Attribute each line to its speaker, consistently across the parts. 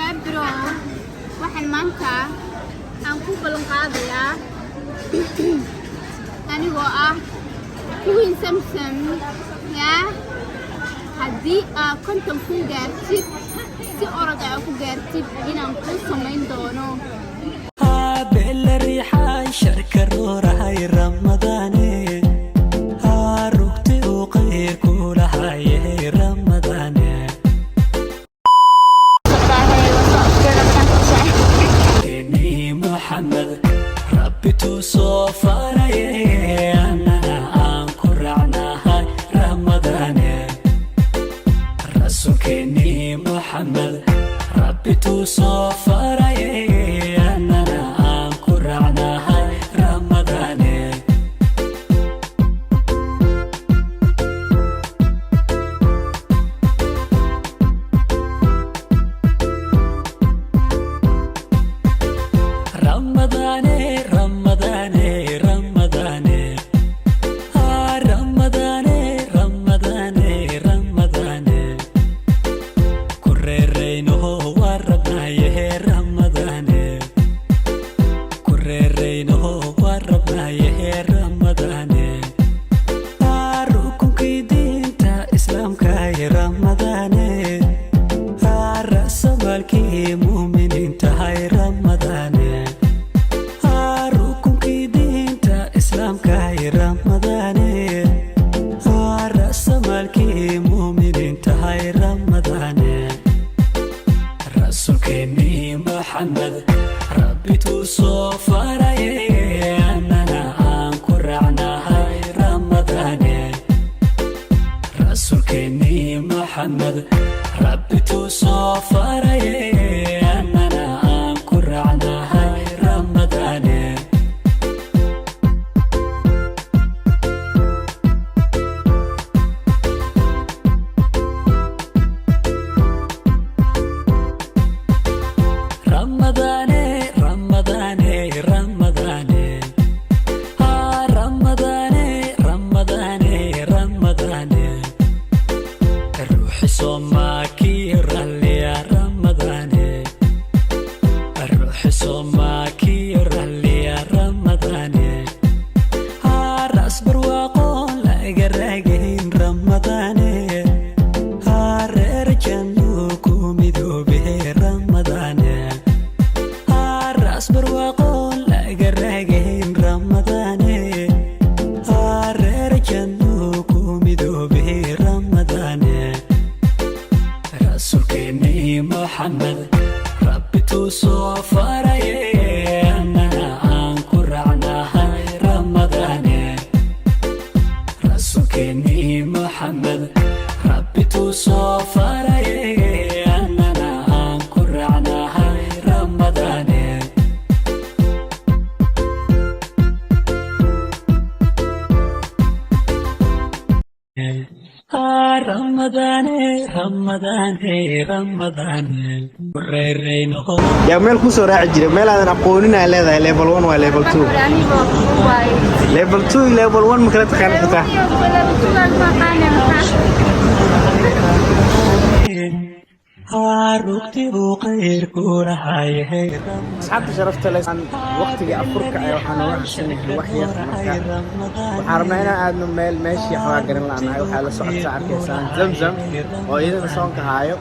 Speaker 1: Jaabirow, waxaan maanta aan ku ballan qaadayaa, anigoo ah Queen Samsam, yaa haddii aad 50,000 gaartid, si orod aa ku gaartid, inaan kuu samayn doono.
Speaker 2: Bela riixay sharka roorahay Ramadaane, rugti uu qayr ku lahaye Ramadaane. Keni Muxamed Rabbi tuu soo faraye, annana aan ku raacnahay Ramadaane. Rasuulkeeni Muxamed Rabbi tuu soo faraye, annana aan ku raacnahay Ramadaane. Ramadaane, Ramadaane, Ramadaane, Ramadaane, Ramadaane, Ramadaane, ku reeraynoho waa rabnaye Ramadaane, ku reeraynoho waa rabnaye Ramadaane. Rukunkii diinta Islaamkaay Ramadaane, rasamaalkii muuminiintahay Ramadaane, rukunkii diinta Islaamkaay Ramadaane, rasamaalkii muuminiintahay Ramadaane. Rasuulkeennii Muxamed Rabbi tuu soo faraye, annana aan ku raacnahay Ramadaane. Rasuulkeennii Muxamed Rabbi tuu soo faraye, annana aan ku raacnahay Ramadaane. Ramadaane, Ramadaane, Ramadaane, Ramadaane, Ramadaane, Ramadaane, ruuxi soomaakii ralliya Ramadaane, ruuxi soomaakii ralliya Ramadaane, ras barwaaqo laga raagayn Ramadaane, reer jannu ku midoobe Ramadaane, ras barwaaqo laga raagayn Ramadaane, reer jannu ku midoobe Ramadaane. Rasuulkeennii Muxamed Rabbi tuu soo faraye, annana aan ku raacnahay Ramadaane. Rasuulkeennii Muxamed Rabbi tuu soo faraye, annana aan ku raacnahay Ramadaane. Ramadaane, Ramadaane, Ramadaane, ku reeraynoho.
Speaker 3: Yaa meel kusoo raaci jiray meel aadan aqoonin aa leedahay level 1 waa level 2, level 2 iyo level 1 ma kala taqaan xitaa?
Speaker 2: Rugti uu qayr ku lahaye.
Speaker 3: Asxaabta sharafta leh, waqtigii afurka ee waxaa nooga xusanahay wax yar. Marka waxaan rabnaa inaan aadno meel, meeshii xoogaa garan la'nahay. Waxaa la socodsa arkaysaan Zamzam oo iyadana soonka haayo,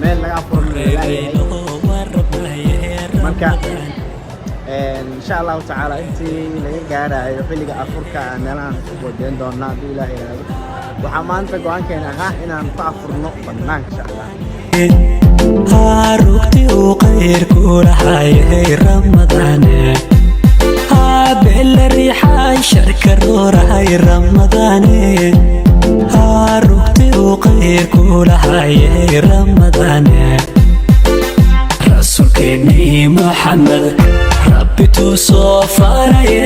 Speaker 3: meel laga afurana laayahay. Marka insha Allahu tacaala intii laga gaarayo xilliga afurka aan meelahan ku boodeen doonaa, hadduu Ilaah yidhaahdo. Waxaa maanta go-aankeena ahaa inaan ku afurno banaanka, insha Allah.
Speaker 2: Rugti uu qayr ku lahaye Ramadaane, bela riixay sharka roorahay Ramadaane, rugti uu qayr ku lahaye Ramadaane. Rasuulkeennii Muxamed Rabbi tuu soo faraye,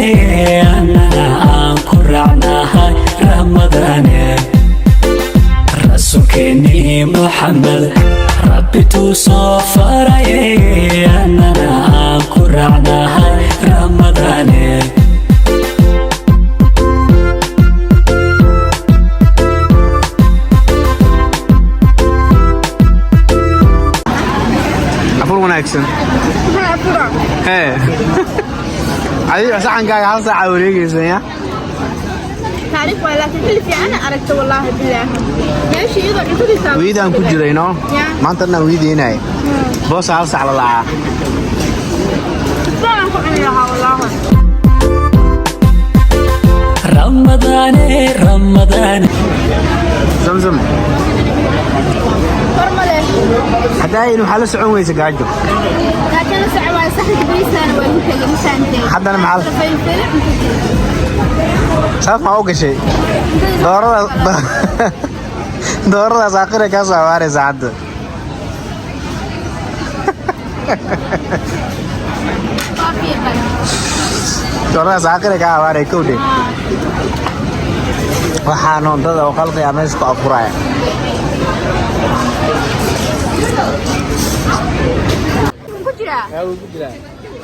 Speaker 2: annana aan ku raacnahay Ramadaane. Rasuulkeennii Muxamed Rabbi tuu soo faraye, annana aan ku raacnahay Ramadaane.
Speaker 3: Afur wanaagsan. Hee, adiga saxankaaga hal saaca wareegaysa ya.
Speaker 1: Taariikh waa, laakiin xilli fiican aragta, wallaahi bilaahi, meesha iyadoo cuntadiisa
Speaker 3: Wiidaan ku jiray no.
Speaker 1: Yeah.
Speaker 3: Maanta dhan wiideynay, boosa hal saac la lacaa.
Speaker 1: Isbaan ku cuni lahaa, wallaahi.
Speaker 2: Ramadaane, Ramadaane.
Speaker 3: Zamzam.
Speaker 1: Kor ma leh.
Speaker 3: Haddaa in waxaa la socon weysa gaajo.
Speaker 1: Laakiin la soco waayo, saxanka bariisaana waa igu tegay, ma fahanteen?
Speaker 3: Haddana maxaa-
Speaker 1: Faylfayle cuntadiisa.
Speaker 3: Saas maa u gashay doorada? Dooradaas aakhira kaa soo abaaraysa hadda.
Speaker 1: Waa fiiqan.
Speaker 3: Dooradaas aakhira kaa abaaray kowdhe. Waxaa dada oo khalqiga meesha ku afuraya.
Speaker 1: Ku jiraa?
Speaker 3: Ku jiraa.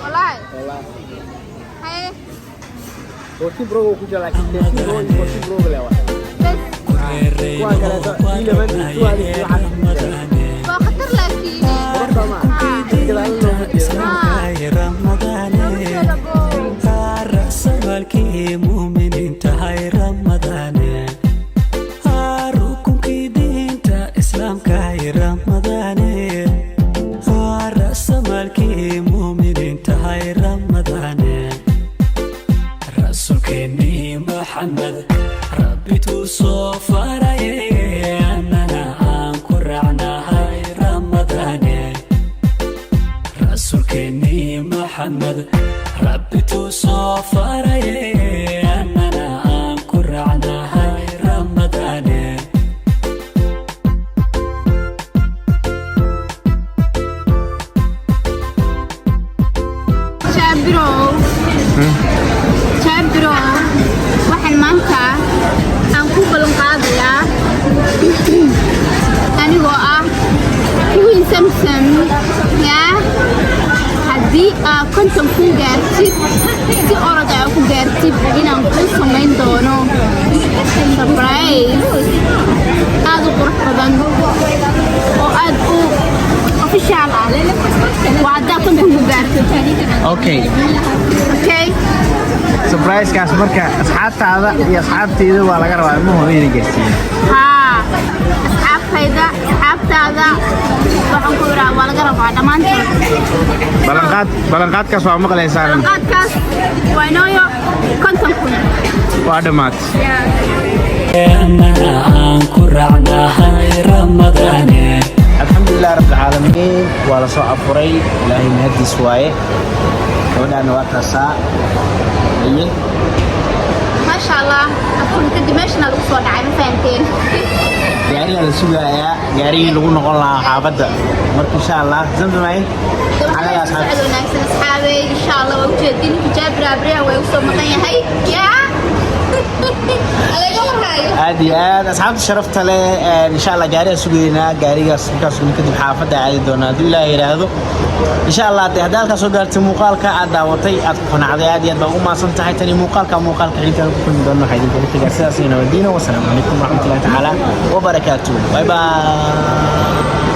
Speaker 1: Wallaahi haye.
Speaker 3: 14 Pro ku jira, laakiin 13 Pro iyo 14 Pro le waa.
Speaker 1: Bes.
Speaker 3: Kuwa kaleeto 11, 12 waxaa.
Speaker 1: Waa khatar laakiin.
Speaker 3: Gadaal looma jeedo.
Speaker 2: Ramadaane, ra'samaalkii muuminiintahay Ramadaane, rukunkii diinta islaamkahay Ramadaane, ra'samaalkii muuminiintahay Ramadaane, rasuulkeennii Maxamed Rabbi tuu soo faraye, annana aan ku raacnahay Ramadaane, rasuulkeennii Maxamed Rabbi tuu soo faraye, annana aan ku raacnahay Ramadaane.
Speaker 1: Jaabirow, Jaabirow, waxaan maanta aan ku ballan qaadayaa anigoo ah Queen Samsam yaa, haddii aa 50,000 gaartid, si orod aa ku gaartid, inaan kuu samayn doono surprise aad u qurux badan oo aad u official ah. Waa haddaa 50,000 gaartid.
Speaker 3: Okay.
Speaker 1: Okay.
Speaker 3: Surprise-kaas marka asxaabtaada iyo asxaabteyda waa laga rabaa ilmahooda inay gaarsiiyaan.
Speaker 1: Haa, asxaabtayda, asxaabtaada, waxaan ku iraa waa laga rabaa dhammaantood.
Speaker 3: Ballanqaad, ballanqaadkaas waa maqlaysaan.
Speaker 1: Ballanqaadkaas waa inooyo 50,000.
Speaker 3: Waa dhammaat.
Speaker 2: Annana aan ku raacnahay Ramadaane.
Speaker 3: Alxamdulilah rabbilcaalamiin, waa la soo afuray, Ilaahay mahadiis waaye. Gabadhaana waa taasaa aye.
Speaker 1: Maasha Allah, afurka kadib meeshana lagu soo dhacay, ma fahanteen?
Speaker 3: Gaarigaa la sugayaa, gaarigii lagu noqon lahaa xaafadda. Marka insha Allah, Zamzamay.
Speaker 1: Socod wanaagsan, asxaabey. Insha Allah waa ujeedin xijaab raabriya waa igu soo maqan yahay yaa alaga warhaayo.
Speaker 3: Aad iyo aad, asxaabta sharafta leh, insha Allah gaarigaa sugaynaa. Gaarigaas markaas sugno kadib xaafadda aadi doonaa, hadduu Ilaahay yidhaahdo, insha Allah. Dee haddii halkaa soo gaartay, muuqaalka aad daawatay, aad ku qanacday, aad iyo aad baa ugu mahadsan tahay. Tani muuqaalka xigtaan ku kulmi doono, waxaa idinkaga tegaa sidaas iyo nabadiino. Wasalaamu calaykum waraxmatullahi tacaala wabarakaatuh. Bye bye.